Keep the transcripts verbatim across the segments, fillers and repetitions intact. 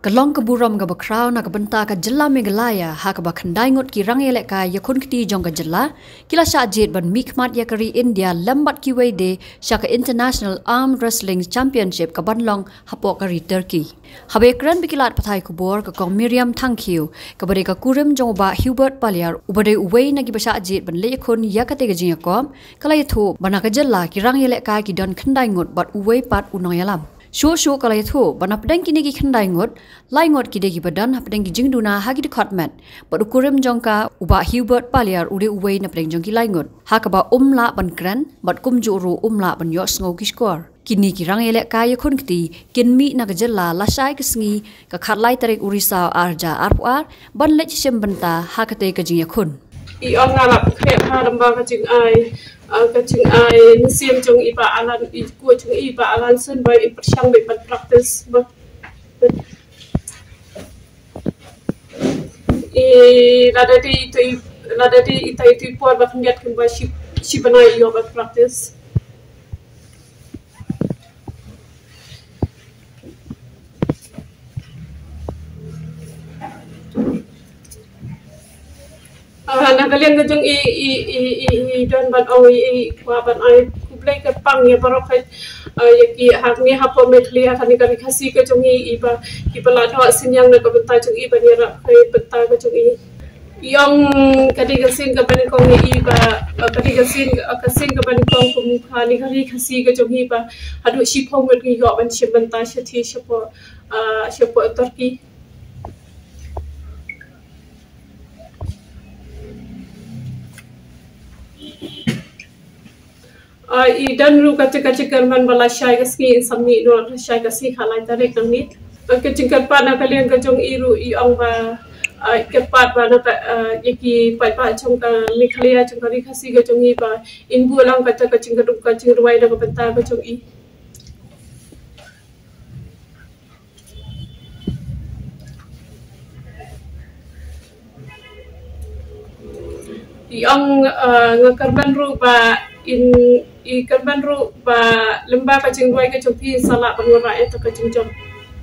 Ka long ka burom kaba khraw na ka bynta ka jylla Meghalaya ha kaba khyndai ngut ki rangïalehkai ïakhun kti jong ka jylla ki la shah jied ban mihkhmat ïa ka ri India lem bad kiwei de sha ka International Arm Wrestling Championship kaban long hapoh ka ri Turkey. Haba ïakren bad ki lad pathai khubor, ka Kong Miriam Thangkhiew, kaba dei ka kurim jong u Bah Hubert Paliar, uba dei uwei na kiba shah jied ban leit ïakhun ïa katei ka jingïakop, ka la ïathuh ba na ka jylla ki rangïalehkai ki don khyndai ngut bad uwei pat u nongïalam. Shuh shuh ka la ïathuh ba na pdeng kine ki khyndai ngut, lai ngut ki dei kiba don hapdeng ki jingduna ha ki dkhot met, bad u kurim jong ka, u Bah Hubert Paliar, u dei uwei na pdeng jong ki lai ngut, ha kaba um lah ban kren bad kumjuh ruh um lah ban ïohsngew ki shkor. Kine ki rangïalehkai ïakhun kti kin mih na ka jylla lashai ka sngi, ka khatlai tarik u Risaw ar hajar arphew ar, ban leit shim bynta ha katei ka jingïakhun. I ong nga la pyrkhat ha lem bad ka jingai, ah, ka jingai mynsiem jong i Bah Alan, i coach jong i Bah Alan Sun, ba i pyrshang ba i pat practice ba. I lada dei ito i, lada dei ito i por ba khyndiat kumba shi, shi bnai ïoh ban practice. Ah, na ka liang ka jong i, i, i, i, i don ban ong i, i kwah ban ai khublei kyrpang ïa baroh ka, ah, ïa ki ha ngi hapoh Meghalaya, kane ka ri Khasi ka jong i, i ba, ki ba la doh synñiang na ka bynta jong i ban ïarap ka bynta ka jong i. I ong ka dei ka sien kaba nyngkong ïa i ba, ah, ka dei ka sien, ah, ka sien kaba nyngkong kum kane ka ri Khasi ka jong i ba haduh shiphew ngut ngi ïoh ban shim bynta shathie shapoh, ah, shapoh Turkey. Ah, i don ruh kata ka jingkyrmen ba lashai ka sngi in sa mih noh, lashai ka sngi khatlai tarik nangne. Ah, ka jingkyrpad na ka liang ka jong i ruh i ong ba, ah, kyrpad ba na ka, ah, ïa ki paidbah jong ka Meghalaya, jong ka ri Khasi ka jong i ba in buh lang kata ka jingkyrduh ka jingrwai na ka bynta ka jong i. I ong, eh, nga kyrmen ruh ba in, i kyrmen ruh ba lem bad ka jingrwai ka jong phi sa lah ban wanrah ïa ka jingjop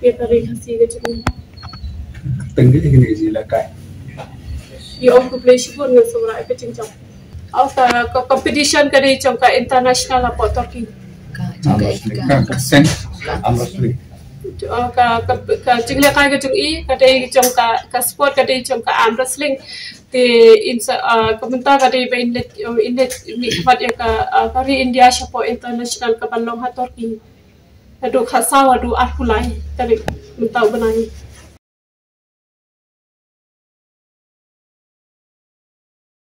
ïa ka ri Khasi ka jong. Teng ki kine ji la kai. I ong khublei shibun ngan sa wanrah ïa ka jingjop. Oh, ka, ka competition ka dei jong ka international hapoh Turkey. Ka, jong ka, arm wrestling. Ka, ka sen, arm wrestling. Oh, ka, ka, ka jinglehkai ka jong i, ka dei jong ka, ka sport ka dei jong ka arm wrestling. Te in sa, ah, ka mynta ka dei ba in leit, in leit mihkhmat ïa ka, ah, ka ri India shapoh international kaban long ha Turkey. Haduh khatsaw, haduh arphew lai tarik mynta u bnai.